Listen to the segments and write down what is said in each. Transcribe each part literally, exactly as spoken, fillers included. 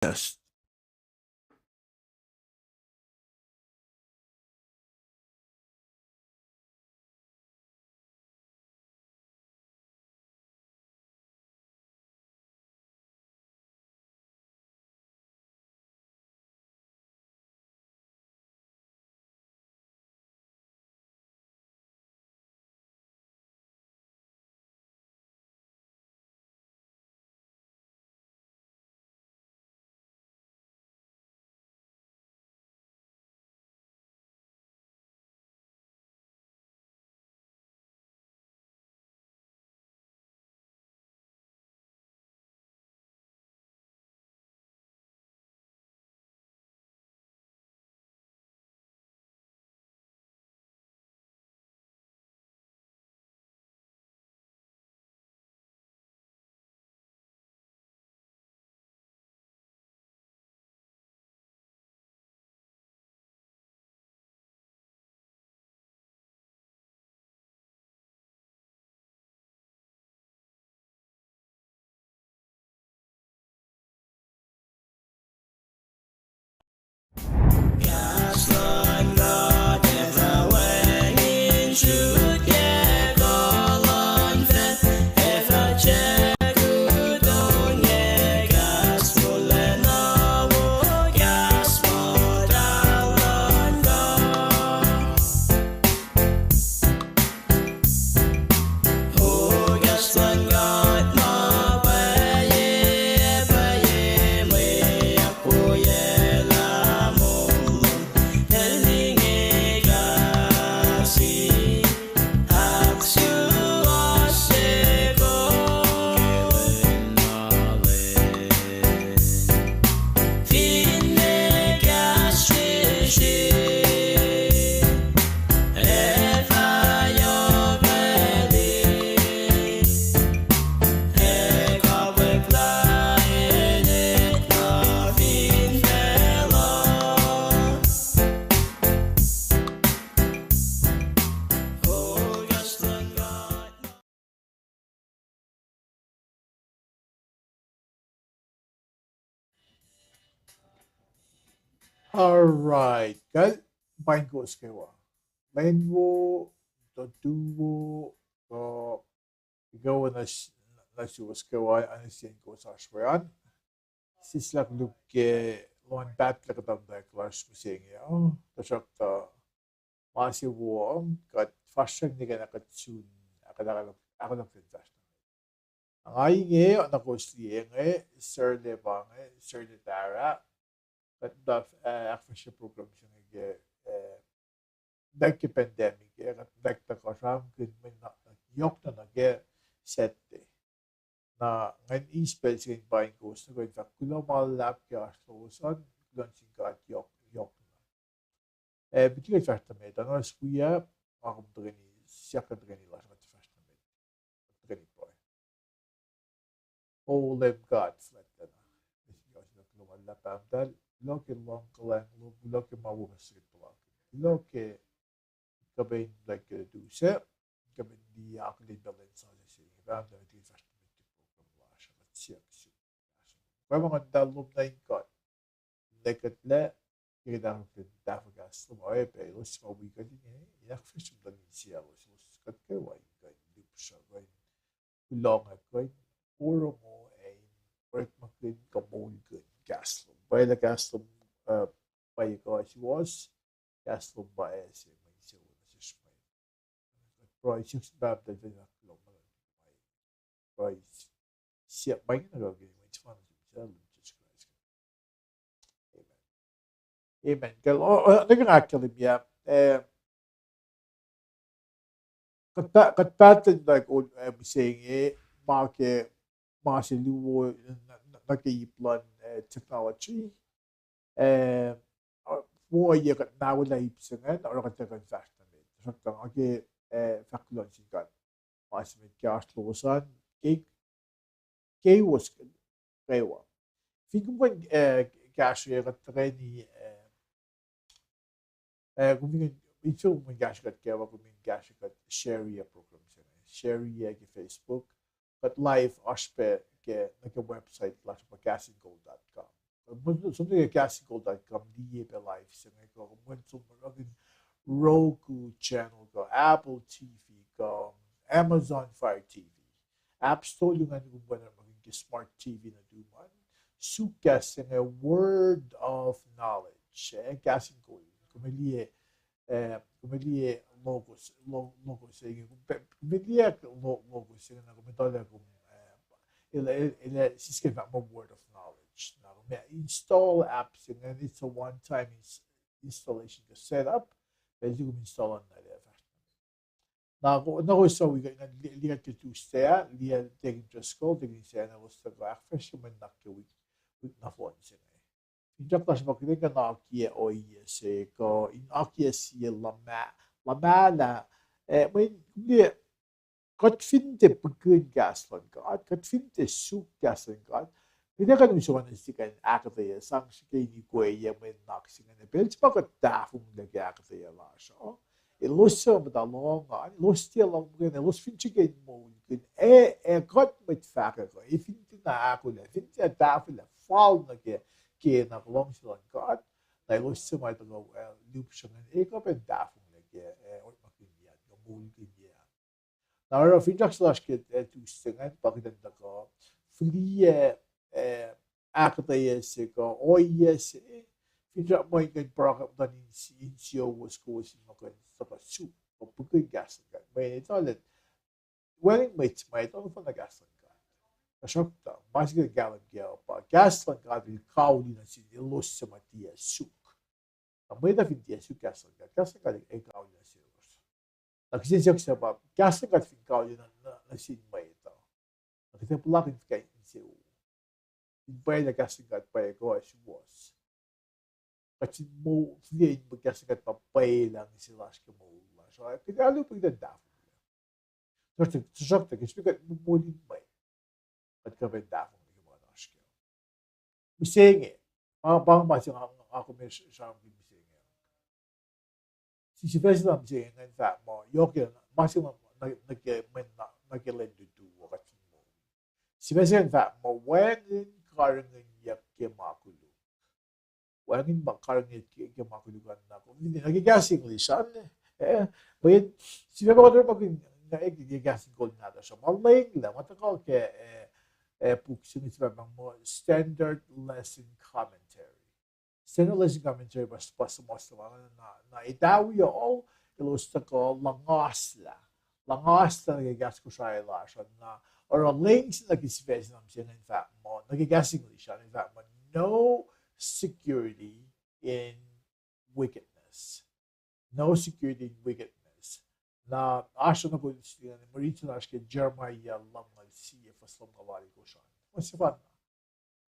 test. All right. Kal, paing kowos kwewa. Lwen wo, tutu wo, uh, ikawa nuh s-, nuh suwos kwewa, anusien kowos oasr we an. Sislah luhk ke luhn pahtlac kuhtuh muhtwacta lasr mihsenge uh, tuhsruhktuh ma se wo, kuht fahsrwacng nuh ke na kuht sun ahkolah-, ahkolah in fahsr nuh met. Nga inge, oacna kowos liye inge, Sir Lepange, Sir Letara, kuht muhta, eh, ahkfahsrye program se inge ke, eh, nuh ke pandemic, eh, kuht muhta kuhsram kihn mwe na, yohk na nuh ke Saturday. Na ngan eis pacl se inge in paing kowos nuh ke in fahk kuloh ma luhlahp ke oasr lowos an, kuloh nuh sin God yohk, yohk na. Eh, met liki kuht fahsr nuh met, oacna oasr wiyuck, nga kom tuhkweni, siyuck tuhkweni lasr, kuht fahsr nuh met. Tuhkweni pruhe. O Leum God fuhlwactlacna, kuloh ma luhlahp Pahpah muhtahl, kuloh ke luhngkuhlwacng lom, kuloh ke ma wo ma sikit puhlakihn. Kuloh ke kuht kuh in, like, uh, tu se, kuht kuh in liye akihlen pacl in sasuc se inge, Pahpah muhtahl, kuht fahsr nuh met ke program lasr, kuht siyuck sum. Kuh ma ngan muhta lom nuh in God. Nwe kuht lah, ke kuht ahkfuhlwactye tahfuh kahs lom, oacyacpac elos ma wi kuht inge, in ahkfahsrye muhtuhn insiyaclos, elos kuht kwewa in kuh in lihpsruh, kuh in kulohngack, kuh in porongo, ac in orekmakihn kuh moulkihn kahs lom. Pwacye lah kahs lom, uh, pwacye kuh suwohs, kahs lom pa ase mwe insewowo nuh sesr ma. Kuht pruhe siyuck sin Pahpah muhtahl fin ahkkuloh ma, pruhe siyuck ma inge nuh kwewa ke inen Wen sefanna, Jisus Kraist. Amen. Amen. Kal, o, o, nuh ke nga ahkkahlwemye, eh, kuht pa-, kuht pattern like, o, eh, mihsenge, ma ke, ma se luo, n-, n-, nuh ke ip luhn, eh, technology. Eh, wo ye kuht na welah ip se ingacn, oruh kuht ac kuh in fahsr nuh met. Tuhsruhktuh nga ke, eh, fahk kuloh nuh sin God ma se met ke oasr lowos an, ke, kowos kwewa. Fin kom kuh in, eh, kahsruh kuht tuhkweni, eh, eh, kom fin kuh in, fin kom kuh in kahsruh kuht kwewa, kom in kahsruh kuht share-ye program se inge. Share-ye ke Facebook. Kuht live oasr pac ke, nuh ke website lasr pa cassingold dot com. Som nuh ke kahs in kol dot com, liye pac live se inge, kuh kom som nuh ke Roku channel, kuh Apple T V, kuh Amazon Fire T V. App Store luhn an kom pwacna orekmakihn ke smart T V nuhtum an. Suk kahs se inge, Word of Knowledge, eh, kahs in kol. Kom liye, eh, kom liye logo se, lo-, logo se inge. Kom liye lo-, logo se inge, na kom etuh lah kom, eh, el, el, el sisken fahk muh Word of Knowledge. Na kom install app se inge, it's a one time ins-, installation kuh setup. Pacl se kom install an na el fahsr. Na ko-, na kowos suc wi kuht ingacn, li-, liye kuht ke Tuesday ah, liye Deacon Driscoll, Deacon Sanders, tuhkuh ahkfahsrye mwe nuhnak ke wik, wik nohfohn se inge. Finsrak lasr pa kuht in kuh in akiyac ohiyac se, kuh in akiyac sie luhma-, luhmahlah, eh, mweyen, liye, kuht fin tiac pihkihn kahs luhn God, kuht fin tiac suk kahs luhn God, kuht ac kuh in usot nuh sik in ahkuhtweyac, sang srihke in ikweyacn mwe nuhnak se inge, pacl se ma kuht tahfonglac ke ahkuhtweyac lasr uh. Elos suc muhta lohng an, elos tiac lohng muhkwena, elos fin srihke in moulkihn, ac, ac kuht mwet fahkwack uh, ac fin tiacna ahkolah, fin tiac tahfwelah fal nuh ke, ke na kuh luhngse luhn God, na elos suc ma tuhkuh, eh, lihpsre ingacn, ac kuh pac tahfonglac ke, eh, orekmakihnyuck, kuh moulkihnyuck. Na oruh finsrak se lasr ke, eh, Tuesday ingacn pa kuht in tuhkuh fihliyac, eh, ahkuhtweyac se kuh ohiyac se, finsrak muh in kuh in pruhe muhtuhn insiowos kowos in muh kuh in tuhkuh suk, kuh pihkihn kahs luhn God. Mweyen etuh lah wacngihn mwet ma etuh nohfohn na kahs luhn God. Tuhsruhktuh ma se kuht in kahlwem kac uh pa kahs luhn God el kauli nuh sin elos suc ma tiac suk. Na mwet uh fin tiac suk kahs luhn God, kahs luhn God ac kauli nuh selos. Na kihsen siyuck se pa, kahs luhn God fin kauli nuh, nuh, nuh sin mwet uh, na kuht ac puhlakihn fuhkah insewowo in pwacye lah kahs luhn God pwacye kuh ac suwohs? Kuht fin moul, fin in mwe kahs luhn God pa pwacye lah inge se lasr ke moul lasr, kuht ac lupuk in tahfonglac. Tuhsruhktuh, tuhsruhktuh ke srihpen kuht moul in mwet, kuht kuh pac in tahfonglac ke ma oasr kac. Mihsenge, pa, pa ma se nga, nga kom ac sramsramkihn mihsenge. Sifac se na mihsenge ingacn fahk muh, yohk ke ma se ma nuh ke, nuh ke lwen lutu uh kuht fin moul. Sifac se ingacn fahk muh wacngihn karihngihnyuck ke ma koluk. Wacngihn ma karihngihnyuck ke, ke ma koluk an na kom. Nuh ke kahs English an, eh, mweyen sifac ma kuht orekmakihn, eh, ke kahs in kol nahtuhsr uh, ma lenglah, ma tuhkuh ke, eh, eh, puk se inge se fahk muh Standard Lesson Commentary. Standard Lesson Commentary pa, pa suhmuhslah ma na, na etawi uh, elos tuhkuh luhngaslah. Luhngaslah nuh ke kahs Kosrae lasr uh, na oruh leng se nuh ke sifac se na mihsenge in fahk muh, nuh ke kahs English an in fahk muh, no security in wickedness. No security in wickedness. Na oasr na kol siti na mwe riti lasr ke Jeremiah lumngaul sie fuhs lumngaul alkosr an. Fuhs sefanna.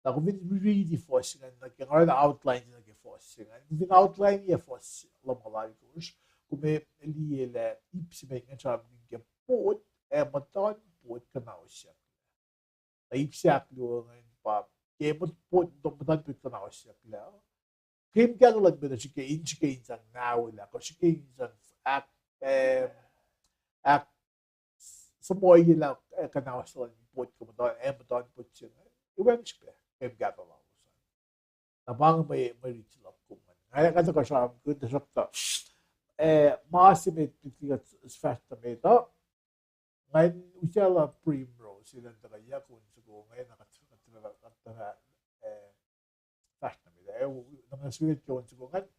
Na kom fin riti fuhs se ingacn, na ke nga oruh na outline se nuh ke fuhs se ingacn. Kom fin outline-i fuhs lumngaul alkosr, kom liye lah ip se met ingacn sramsramkihn ke pot, ac muhtuhn pot kuhnahosyucklac. Na ip se ahkluo ingacn pa, ke mot-, pot, muhtuhn pot kuhnahosyucklac. Ke mwe kahto luhn mwet uh srihke in, srihke in sang nawelah, kuh srihke in sang ahk-, eh, ahk-, suhmuhiyelah, eh, kuhnahoslah luhn pot kuh muhtuhn, eh, muhtuhn pot se ingacn. Ac wacngihn srihpac ke mwe kahto lalos an. Na pa inge mwe, mwe riti luhk kom ingacn. Nga, nga tuhkuh sramsramkihn, tuhsruhktuh, eh, ma se met, met liki kuht fahsr nuh met uh, ngan usaclah Primrose elan tuhkuh yac on soko inge, na kuht, kuht, kuht, kuht, eh, fahsr nuh met uh. Eh, na nga sifilpac ke on soko ingacn.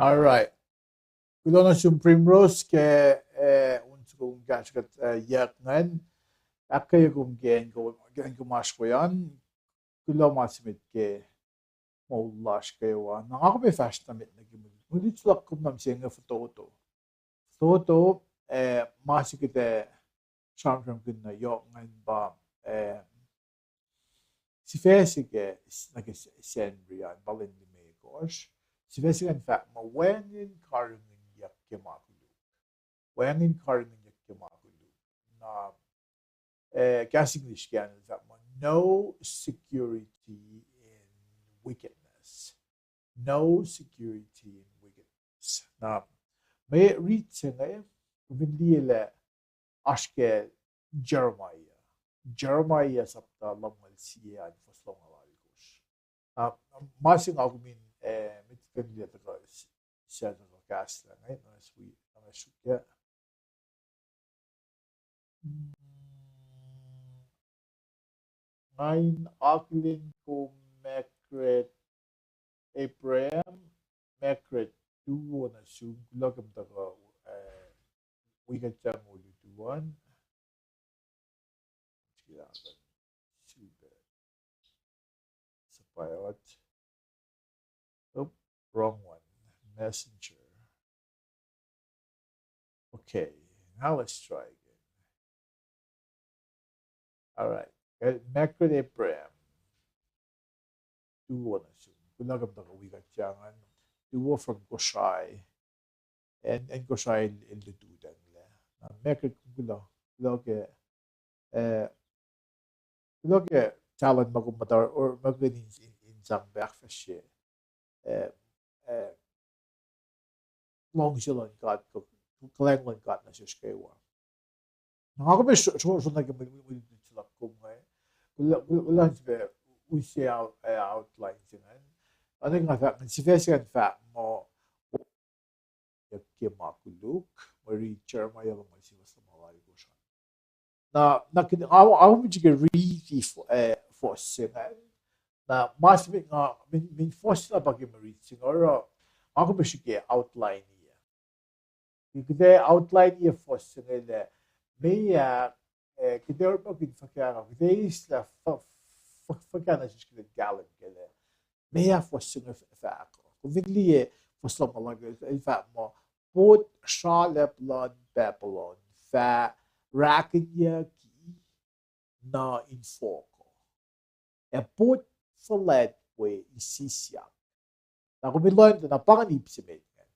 All right. Kuloh nuh sum Primrose ke, eh, on soko kahsruh kuht, eh, yuck ingacn. Ahkkweye kom ke acn kom, ke acn kom oasr we an. Kuloh ma se met ke moul lasr kwewa. Na nga kom ac fahsr nuh met nuh ke mwe luti luhk kom na mihsenge fototo. Fototo, eh, ma se kuht ac sramsramkihn na yohk ingacn pa, eh, sifac se ke, nuh ke Sacnri an, pa lwen limekohsr. Sifac se ingacn fahk muh wacngihn karihngihnyuck ke ma koluk. Wacngihn karihngihnyuck ke ma koluk. Na, eh, kahs English ke an fahk muh no security in wickedness. No security in wickedness. Na, mwe rit se inge, kom fin liye lah oasr ke Jeremiah. Jeremiah sapta lumngaul sie an fuhs lumngaul alkosr. Na, ma se nga kom in, eh, met kuh in liye tuhkuh s-, suc tuhkuh kahslah inge, na sui, na sukya. Mm, nga in akihlen kom Margaret Abraham, Margaret, tuo nuh sum, kuloh kom tuhkuh, eh, wi kuht sang olutu an. Super. Support. Oh, wrong one. Messenger. Okay, now let's try again. All right. Eh, Margaret Abraham. Tuo nuh sum. Kuloh kom tuhkuh wi kuht sang an. Tuo from Kosrae. Acn, acn Kosrae el, el lututacng lah. Na Margaret, kuloh, kuloh ke, eh, kuloh ke talan ma kom muhta, or ma kom in, in, in sang pac ahkfahsrye, eh, eh, luhngse luhn God, kuh, kuhlwacng luhn God nuh sesr kwewa. Na nga kom sro-, sro-, sro nuh ke mwe, mwe, mwe, mwe luti luhk kom inge. Kuloh, kuloh, kuloh srihpac use out-, eh, outline se ingacn. Oacna nga fahk, sifac se ingacn fahk muh, ke ma koluk, mwe rit Jeremiah lumngaul sie fuhs lumngaul alkosr an. Na, na kihtin, nga, nga kom srihke riti fo-, eh, fuhs se ingacn. Na, ma se met nga, min, min fuhs se na pa ke mwe rit se inge, oruh, nga kom srihke outline-i. Kuht ac outline-i fuhs se inge lah, meac, eh, kuht ac orekmakihn fuhkah, kuht ac eislah fuh-, fuh-, fuhkah nuh sesr kuht in kahlwem kac lah meac fuhs se inge fahk. Kom fin liye fuhs lumngaul alkosr, el fahk muh, pot sralacp luhn Babylon fah rakinyucki nuh infohk, ac pot fuhlwact we isisyak. Na kom in lohng tuh na pa ingacn ip se met ingacn.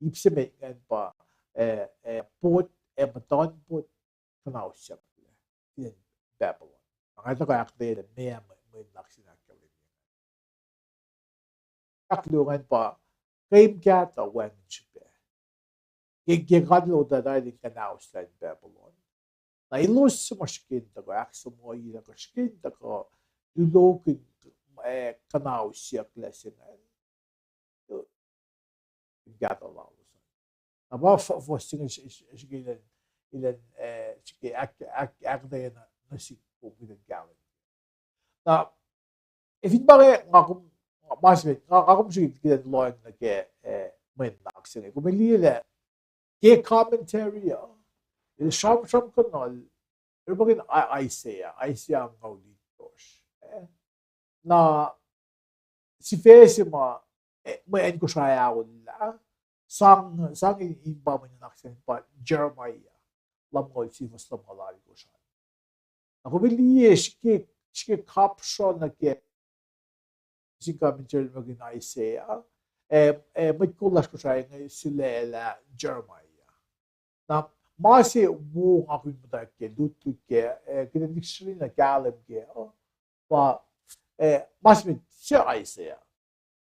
Ip se met ingacn pa, eh, eh, pot, ac muhtuhnpot kuhnahosyucklac fin acn Babylon. Na nga tuhkuh ahkuhtweyac lah meac mwe, mwe nuhnak se in ahkkahlwemye. Ahkluo ingacn pa, keim kahto wacngihn srihpac. Ke, ke God El otwelah in kuhnahoslah acn Babylon, na elos suc ma srihke in tuhkuh ahksuhmuhi, na kuh srihke in tuhkuh tulokihn, eh, kuhnahosyucklac se ingacn, in kahto lalos. Na pa fuhs se inge srihke elan, elan, eh, srihke ahk-, ahk-, ahkuhtweyac nuh sihk kom kuht in kahlwem. Na, fin pa inge nga kom, ma se met, nga, nga kom srihke kuht in lohng nuh ke, eh, mwe nuhnak se inge. Kom liye lah ke commentary uh, el sramsramkihn, el orekmakihn I-, Isaiah, Isaiah angngaul itkohsr. Eh? Na sifac se ma, eh, mwe acn Kosrae aollah, sang, sang in, in pa mwe nuhnak se inge pa Jeremiah lumngaul sie fuhs lumngaul alkosr an. Na kom liye srihke, srihke kapsra nuh ke sin commentary orekmakihn Isaiah, eh, eh, mwet kol lasr Kosrae inge sulaclah Jeremiah. Na ma se wo nga kom muhta ke lutlut ke, eh, kuht in dictionary na kahlwem ke, uh, pa, eh, ma se met se Isaiah.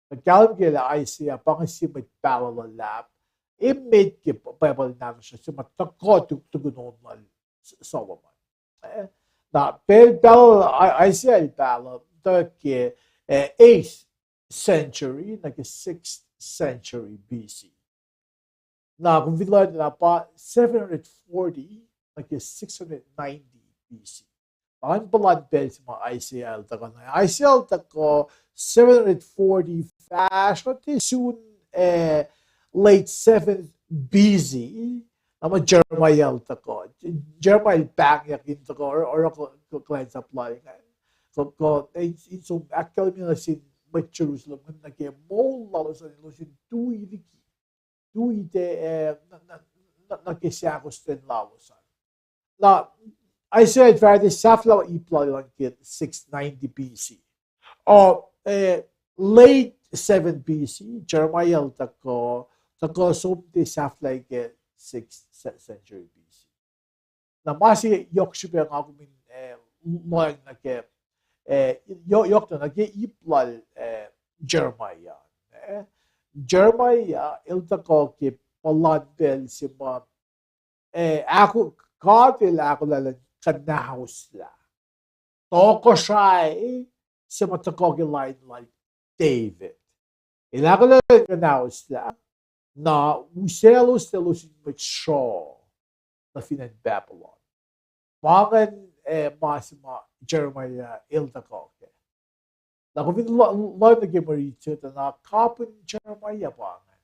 Na kahlwem ke lah Isaiah pa inge sie mwet pahluh luhlahp emet ke Bible nahtuhsr se ma tuhkuh tu-, tukun on lal S-, Solomon. Eh, na pacl pahluh, I-, Isaiah el pahluh tuh ke, eh, eighth century nuh ke sixth century B C. Na kom fin lohng na pa seven hundred forty nuh ke six hundred ninety B C. An puhlan pacl se ma Isaiah el tuhkuh na. Isaiah el tuhkuh seven hundred forty fahsruh te sun, eh, late seventh B C, na ma Jeremiah el tuhkuh. Jeremiah el pahngyak in tuhkuh, oruh, oruh kuhlwacnsap lal ingacn. Kuh, kuh, in som ahkkahlwemye nuh sin mwet Jerusalem, nuh ke moul lalos an, elos in tui liki, tui te, eh, nuh, nuh, nuh, nuh ke seahkostwen lalos an. Na, Isaiah el fahsr sahflah ip lal an ke six ninety B C. O, eh, late seven B C, Jeremiah el tuhkuh, tuhkuh som te sahflah ke sixth ce-, century B C. Na ma se yohk srihpac nga kom in, eh, lohacng nuh ke, eh, yo-, yohk na nuh ke ip lal, eh, Jeremiah. Eh, Jeremiah el tuhkuh ke puhlan pacl se ma, eh, ahko-, God el ahkolah elan kuhnahoslah tohkohsrahi se ma tuhkuh ke lain lal David. El ahkolah elan kuhnahoslah, na uselos, elos in mwet sruoh nuh fin acn Babylon. Pa ingacn, eh, ma se ma Jeremiah el tuhkuh kac. Na kom fin lo-, lohacng nuh ke mwe rit se tuh na kapihn Jeremiah pa ingacn.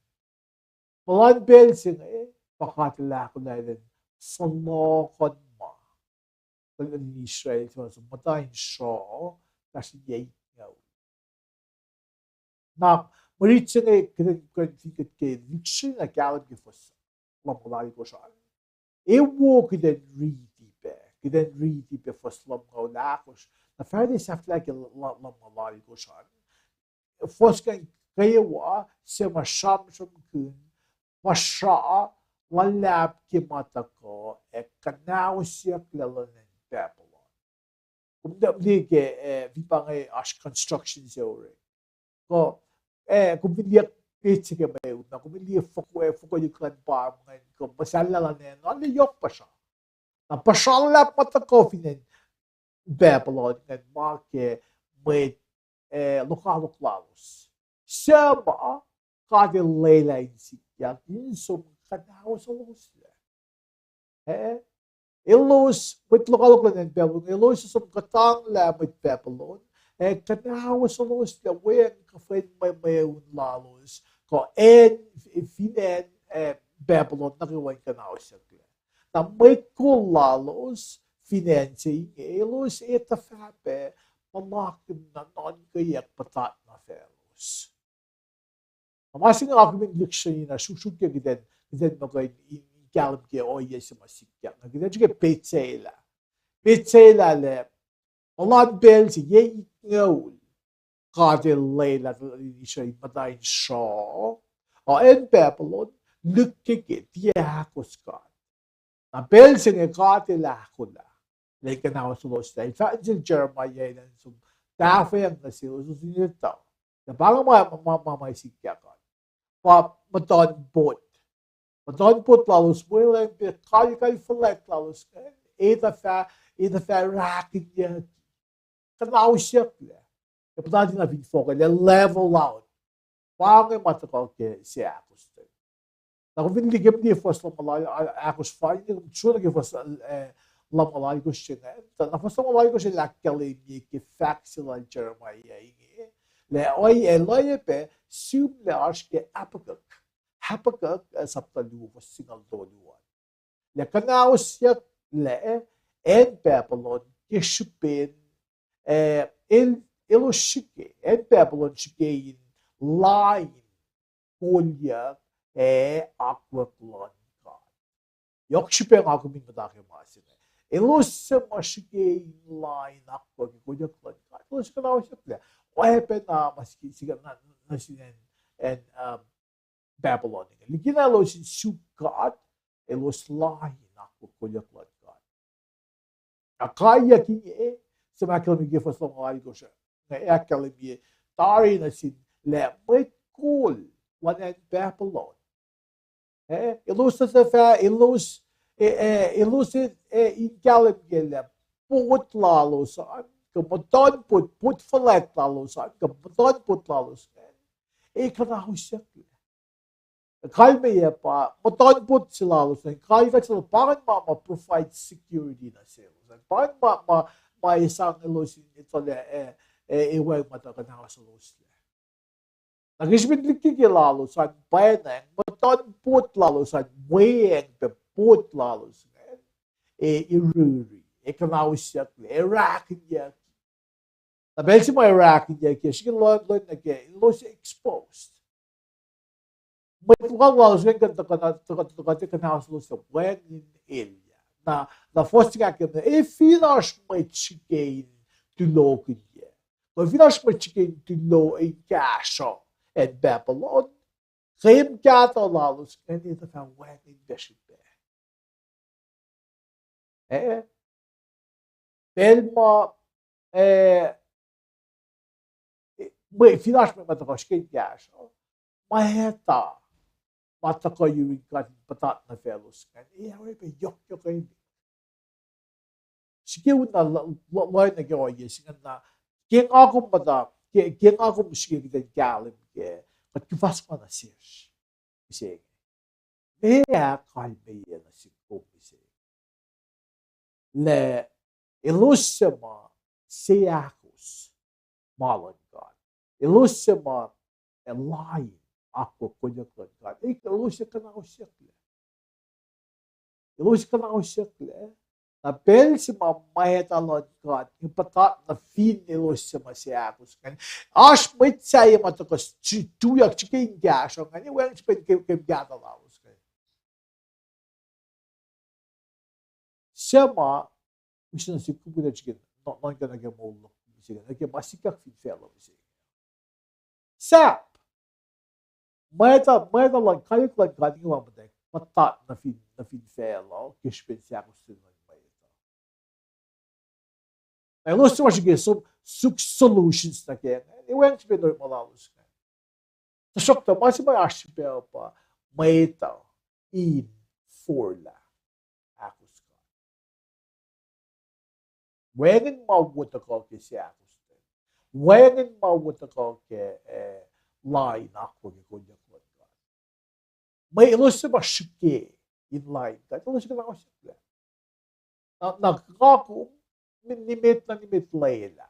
Puhlan pacl se inge, pa God el ahkolah elan fohlohkohnma lun Israel, se ma muhta in sruoh, kahsruh yac itngoul. Na, mwe rit se inge kuht in, kuht in fin kuht ke dictionary na kahlwem ke fuhs lumngaul alkosr an, e wo kuht in riti pac, kuht in riti pac fuhs lumngaul ahkosr. Na fahsr sahflah ke lu-, lumngaul alkosr an, fuhs ingacn kwewa se ma sramsramkihn puhsra luhlahp ke ma tuhkuh ac kuhnahosyucklac luhn acn Babylon. Kom liye ke, eh, fin pa inge oasr construction se orek, kuh, eh, kom fin liye page se ke mweun, na kom fin liye foko-, eh, fokoyuk luhn pa ingacn, kuh muhsahllah luhn acn, na yohk puhsra. Na puhsra luhlahp ma tuhkuh fin acn Babylon ingacn ma ke mwet, eh, lokoalok lalos, suc ma God El lwelah in sikyak in som kuhnahosoloslac. Eh, elos, mwet lokoalok luhn acn Babylon, elos som kuhtanglah mwet Babylon ac kuhnahosoloslac weacng kuhfwen mwe-, mweun lalos, kuh acn, fin acn, eh, Babylon nuh kwewa in kuhnahosyucklac. Na mwet kol lalos fin acn se inge, elos ac tuhfah pac puhlakihn na nuhnkweyuck puhtat nuh faclos. Na ma se inge nga kom in lihksreni na sruhksruhkye kuht in, kuht in muh kuh in, in, in kahlwem ke ohiyac se ma sikyak. Na kuht in srihke page se lah, page se lah lah, puhlan pacl se yac itngoul God El lwelah tuhlihk Israel muhta in sruoh, a acn Babylon, lihkkeke tiac ahkos God. Na pacl se inge God El ahkolah elan kuhnahosoloslac. El fahk nuh sel Jeremiah elan som tahfweacng nuh selos, elos in etuh lah pa inge ma, ma, ma, ma sikyak an. Pa muhtuhnpot. Muhtuhnpot lalos, mweyen pac kalkal fuhlwact lalos ingacn, etuh fah, etuh fah rakinyucki, kuhnahosyucklac. Ac puhtati na fin fohk ah, level out. Pa inge ma tuhkuh ke seahkostwen. Na kom fin liye, kom liye fuhs lumngaul ahkosr, fin kom sruok nuh ke fuhs, eh, lumngaul alkosr se ingacn, na fuhs lumngaul alkosr el ahkkahlwemye ke fahk se lal Jeremiah inge, lah ohiyac el oacyacpac sihmlac oasr ke Habakkuk. Habakkuk, eh, sapta luo, fuhs singucul tolu an. Lah kuhnahosyucklac acn Babylon ke srihpen, eh, el, elos srihke, acn Babylon srihke in lain kolyuck ac akwuck luhn God. Yohk srihpac nga kom in muhta ke ma se inge. Elos suc ma srihke in lain akwuck ac kolyuck luhn God, elos kuhnahosyucklac. Oacyacpac na ma srihke, srihke na, nuh sin acn, acn, um, Babylon inge. Likina elos in suk God, elos lain akwuck kolyuck luhn God. Na kaiyuck inge, suc ma ahkkahlwemye ke fuhs lumngaul alkosr, nga ahkkahlwemye tari nuh sin lah mwet kol luhn acn Babylon, eh, elos tuhfah, elos, eh, eh, elos, eh, eh, in kahlwem ke lah pot lalos an, kuh muhtuhnpot, pot fuhlwact lalos an, kuh muhtuhnpot lalos an, ac kuhnahosyucklac. Kalmeyac pa muhtuhnpot se lalos an, kalkucl se lalos, pa ingacn ma, ma provide security nuh selos an. Pa ingacn ma, ma, ma esang elos in etuh lah, eh, eh, ac wacngihn ma tuh kuhnahosyucklac. Na ke srihpen lihkkeke lalos an pwacnwacng, muhtuhn pot lalos an, weacng pac pot lalos ingacn, ac iriri, ac kuhnausyucklac, ac rakinyuck. Na pacl se ma ac rakinyuck, srihke lohng, lohng nuh ke, elos exposed. Mwet lokoalok lalos ingacn kuh, kuh, kuh, kuh, kuh, kuhnauselos uh wacngihn elyah. Na, na fuhs se ahkkahlwemye, ac fin oasr mwet srihke in tulokihnyac, kuh fin oasr mwet srihke in tulo in kahsruh acn Babylon, ke kahto lalos ingacn, etuh fah wacngihn pac srihpac. Eh, pacl ma, eh, mwe, fin oasr mwet ma tuhkuh srihke in kahsruh, ma etuh, ma tuhkuh yurin God in puhtat nuh faclos ingacn, ac oacyacpac yohkyohkwelihk. Srihke un na l-, l-, lohng nuh ke ohiyac se ingacn na, ke nga kom muhta, ke, ke nga kom srihke kuht in kahlwem kac, kuht kuhfa suk ma nuh sesr mihsenge. Meac kalmeyac nuh sin kom mihsenge? Lah elos suc ma seahkos ma luhn God, elos suc ma, eh, lain akwuck kolyuck luhn God, elos ac kuhnausyucklac. Elos ac kuhnausyucklac. Na pacl se ma mwacta luhn God inge puhtat nuh fin elos suc ma seahkos ingacn, oasr mwet sahyac ma tuhkuh s-, tuyak srihke in kahsruh ingacn, ac wacngihn srihpen ke, ke kahto lalos ingacn. Suc ma, use nuh sihk kom kuhtuh srihke, nuhn, nuhnkuh nuh ke moul luhk mihsenge, nuh ke ma sikyak fin facluh mihsenge. Sahp, mwacta, mwacta luhn, kaiyuck luhn God inge ma muhtwacta puhtat nuh fin, nuh fin facluh ke srihpen seahkos luhn mwet uh. Na elos suc ma srihke som, suk solutions nuh kac, ac wacngihn srihpen orekma lalos ingacn. Tuhsruhktuh ma se ma oasr srihpac uh pa mwet uh in forlah ahkos God. Wacngihn ma wo tuhkuh ke seahkos ingacn. Wacngihn ma wo tuhkuh ke, eh, lain akwuck ke kolyuck luhn God. Mwe elos suc ma srihke in lain God, elos ac kuhnausyucklac. Na, na nga kom, nimet na nimet lwelah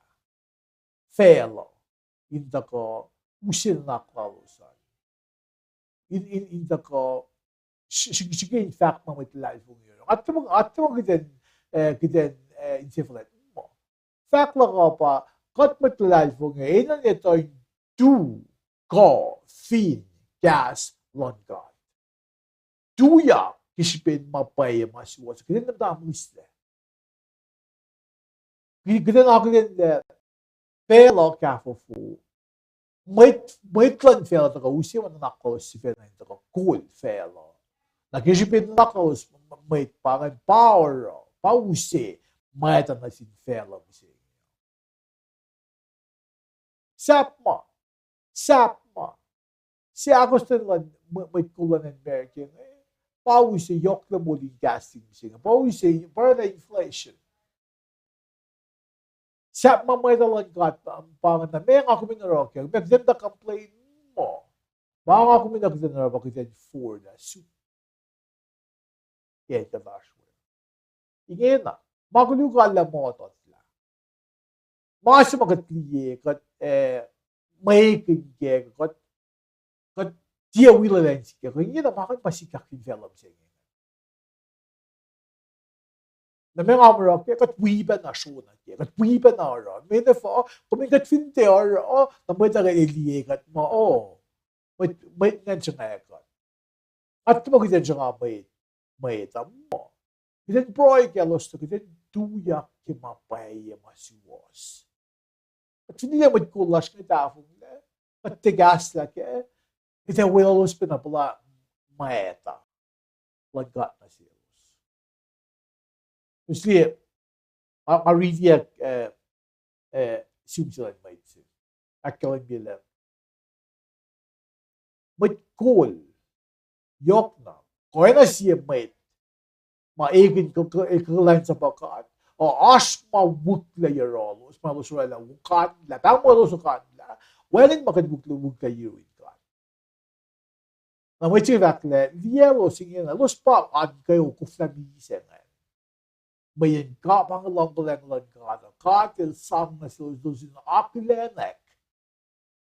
facluh in tuhkuh use nuhnak lalos an. In, in, in tuhkuh s-, s-, srihke in fahk ma mwet luhlahlfongi oruh. Nga tiac ma, nga tiac ma kuht in, eh, kuht in, eh, insefuhlwact muh, fahk luhk uh pa, kuht mwet luhlahlfongi enenuh in etuh in tu kuh fin kahs luhn God. Tuyak ke srihpen ma pwacye ma suwohs, kuht in muhta mihslac. Kuht in akihlen lah facluh kahfofo, mwet, mwet luhn facluh tuhkuh use ma nuhnak lalos sifacna in tuhkuh kol facluh. Na ke srihpen nuhnak lalos, mwet pa ingacn pa oruh, pa use mwacta nuh sin facluh mihsenge. Sahp ma, sahp ma, seahkos luhn mwe-, mwet kol luhn acn America inge, pa use yohklac moul in gasoline mihsenge, pa use, pa oraclah inflation. Sahp ma mwacta luhn God pa, pa ingacn, na meac nga kom in oruh kac, meac kuht in tuh complain muh. Ma nga kom in, kuht in oruh pa kuht in forlah suk ke kuht oasr we. Ingena, ma koluk Allah muh totlah. Ma se ma kuht liye, kuht, eh, mwekihn kac, kuht, kuht tiac wi lwelah in sikyak, kuh ingena ma kuht pa sikyak fin facluh mihsenge. Na meac nga kom oruh kac, kuht wi pacna sronuh kac, kuht wi pacna oruh. Meac na fah, kom in kuht fin tiac oruh, na mwet uh kuht ac liye kuht muh, oh, mwet, mwet ingacn sruhnga kuht. Kuht tiac muh kuht in sruhnga mwet, mwet uh muh. Kuht in pruhe kaclos tuh kuht in tuyak ke ma pwacye ma suwohs. Kuht fin liye mwet kol lasr inge tahfonglac, kuht tiac kahslah kac, kuht ac weluhlos pacna puhla mwacta luhn God nuh selos. Uslie, nga, nga riti, eh, eh, sihm se luhn mwet se. Ahkkahlwemye lah mwet kol, yohkna, kuh oacna sie mwet ma ekihn kuh, kuh, kuhlwacnsapuh God, uh, oasr ma wihklac yohrohlos, ma elos orwaclah okanlah, pahng muh elos okanlah, wacngihn ma kuht wihklac, wihklac yurin God. Na mwet se fahk lah liyalos ingena, elos pa oan kweok koflah misac ingacn. Mweyen God pa inge luhngkuhlwacng luhn God uh, God El sang nuh selos, elos in akihlenak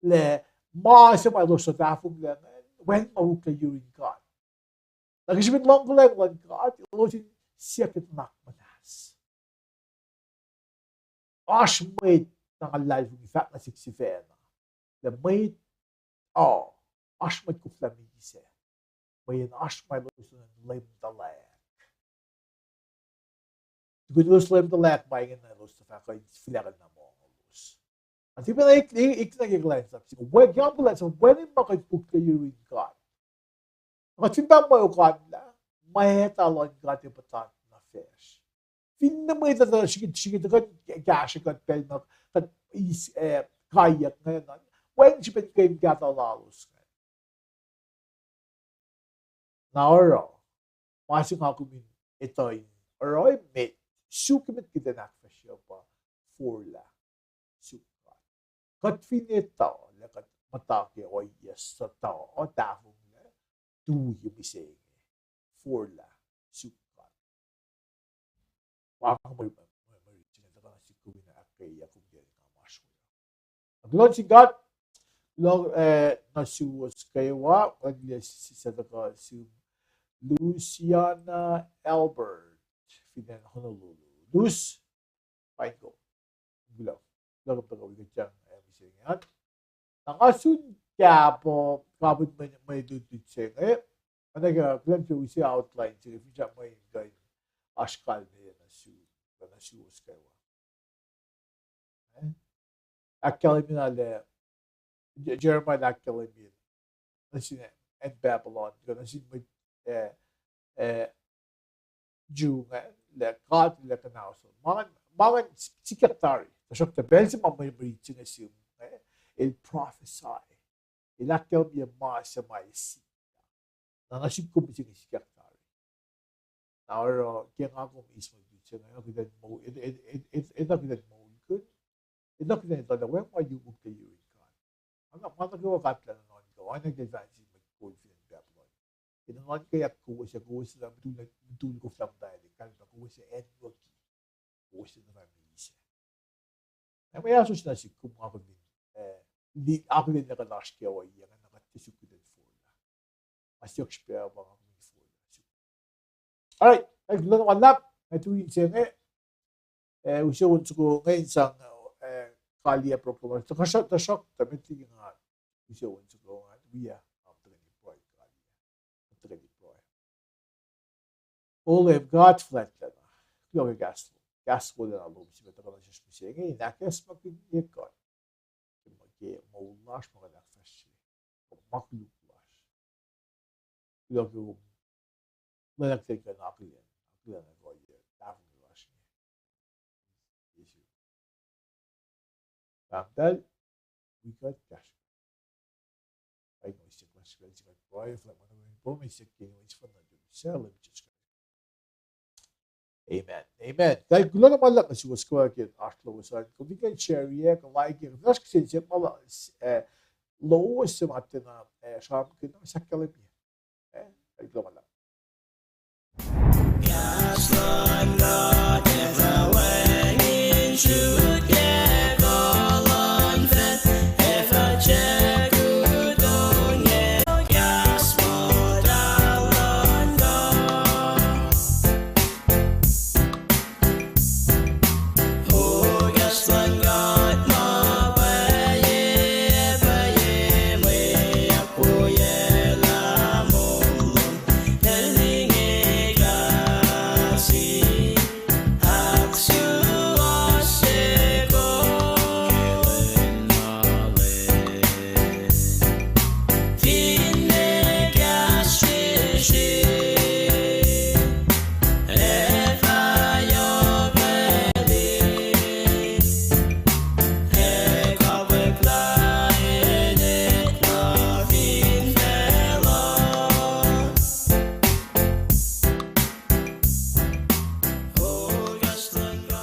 lah ma se ma elos suc tahfonglac ingacn, wacngihn ma uklah yurin God. Na ke srihpen luhngkuhlacng luhn God, elos in siyuck nuhnak muhnahs. Oasr mwet na nga luhlahlfongi fahk nuh sihk sifacna. Lah mwet, uh, oasr mwet koflah misac. Mweyen oasr ma elos in leum tuhlac. Tukun elos leum tuhlac, ma ingena elos tuhfah kuh in fihlackuhnuhmohng elos. Ac tiac pacna ik, ik, ik nuh ke kuhlwacnsap se inge. Wacngihn, kuhlwacnsap, wacngihn ma kuht uklah yurin God. Kuht fin pac mwe okanlah, mwacta luhn God ac puhtat nuh facsr. Finne mwet uh srihke, srihke tuh kuh in kahsrwe kuht pacl na kuht eis, eh, kaiyuck ingacn, wacngihn srihpen kuh in kahto lalos ingacn. Na oruh, ma se nga kom in etuh in oruh met, suk met kuht in ahkfahsrye pa forlah suk God. Kuht fin etuh lah kuht muhta ke ohiyac suhtuh, tahfonglac, tui mihsenge, forlah suk God. Wa mwe, mwe, mwe, mwe, mwe, tuhkuh nuh sihk kom in ahkkweye kom ke nga masr we. Kuloh nuh sin God, kuloh, eh, nuh suwos kwewa, kuloh nuh sin, sin, sin, tuhkuh sin Luciana Albert, fin acn Honolulu. Lus, paing kom. Kuloh. Kuloh kom tuhkuh wi kuht yang, eh, mihsenge an. Na nga sun kahp, uh, kapin mwe, mwe lutlut se inge. Nga nuh ke, kuloh ke use outline se inge, finsrak mwe in kuh in oasr kalmac nuh sum, nuh suwos kwewa. Eh? Ahkkahlwemye na lah, Je-, Jeremiah el ahkkahlwemye nuh sin acn Babylon, kuh nuh sin mwet, eh, eh, Jew inge, lah God El ac kuhnaoslah. Ma ingacn, ma ingacn sikyak tari. Tuhsruhktuh pacl se ma mwe, mwe rit se inge sihm, eh, el prophesy. El ahkkahlwemye ma se ma el sikyak. Na nuh sum kom se inge sikyak tari. Na oruh ke nga kom eis mwe lutlut se inge, etuh kuht in moul, etuh, etuh, etuh, etuh kuht in moulkihn, etuh kuht in etuh lah wacngihn ma uklah yurin God. Ma nuh, ma nuh kwewa God El ac nuhnuhnkuh, oacna ke fansin mwet kol fin acn Babylon. El nuhnuhnkweyuck kowos, ac kowos ac mutul, mutul koflah muhta, el kalmac kowos ac anwucki, kowos ac nuh fah misac. Ac mwe ahsor se nuh sihk kom nga kom in, eh, li-, akihlen lah kuht oasr ke ohiyac inge, na kuht tiac suk kuht in forlah. Ma siyuck srihpac pa nga kom in forlah. All right, ac kuloh na ma luhlahp, ac tuin se inge, eh, use on soko inge in sang, eh, kaliyac program. Tuhsruhk, tuhsruhk, tuh met liki nga use on soko inge, wi ah, am tuhkweni pruhe kaliyac. Tuhkweni pruhe. O Leum God fuhlwactlacna, kuloh ke kahs, kahs wolacna lom sifacna tuhkuh nuh sesr mihsenge, in ahkacsmakihnye kuht ke moul lasr ma kuht ahkfahsrye, ma koluk lasr. Kuloh ke kom lwelah kuht in kuh in akihlen, akihlen kuh in tahfonglac lasr inge. Jisus. Pahpah muhtahl, wi kuht kahsruh. Ai, no, isek lasr pacl se kuht pruhe, flah ma nuh kwewa, pom isek ke ino in sifacna tu, Leum Jisus Kraist. Amen. Amen. Kuloh na ma luhlahp nuh suwos kwewa ke oasr lowos an. Kom fin kuh in share-ye, kuh like-ye, kuh fahsr kihsen se ma la, eh, lowos se ma tiacna, eh, sramsramkihn, na sahk kahlwem ye. Eh, kuloh ma luhlahp.